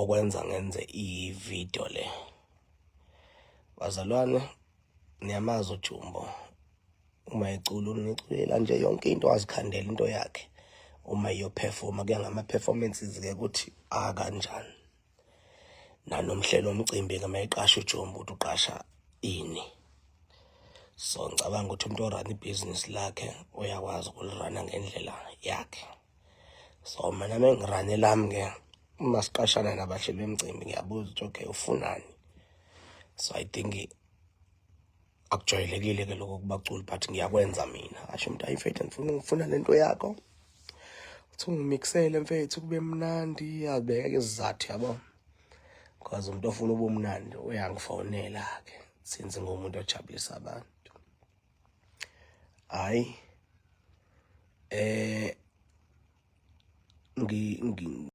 Okwenza ngenze i-video le. Bazalwane, niyamazi uJumbo. Uma ecula uniculela nje yonke into, azikhandela into yakhe. Uma iyoperforma, kuya ngama-performances ke ukuthi akanjani. Nanomhlelo womcimbi ke mayeqasha uJumbo ukuthi uqasha ini. So ngicabanga ukuthi umuntu orun ibhizinisi lakhe uyakwazi ukulirana ngendlela yakhe. So mina mengirane lami ke, uma siqashana nabahleli bemcimbi, ngiyabuza ukuthi okay, ufunani? So I think akujwayelekile ke lokho kubaculi, but ngiyakwenza mina. Asho umuntu, "Ayi mfethu, ngifuna lento yakho, uthi ungimixele mfethu, kube mnandi." Abeke isizathu yabo, because umuntu ofuna ubumnandi uyangifonela ke, since ngumuntu ojabulisa abantu. Hayi, ngi ngi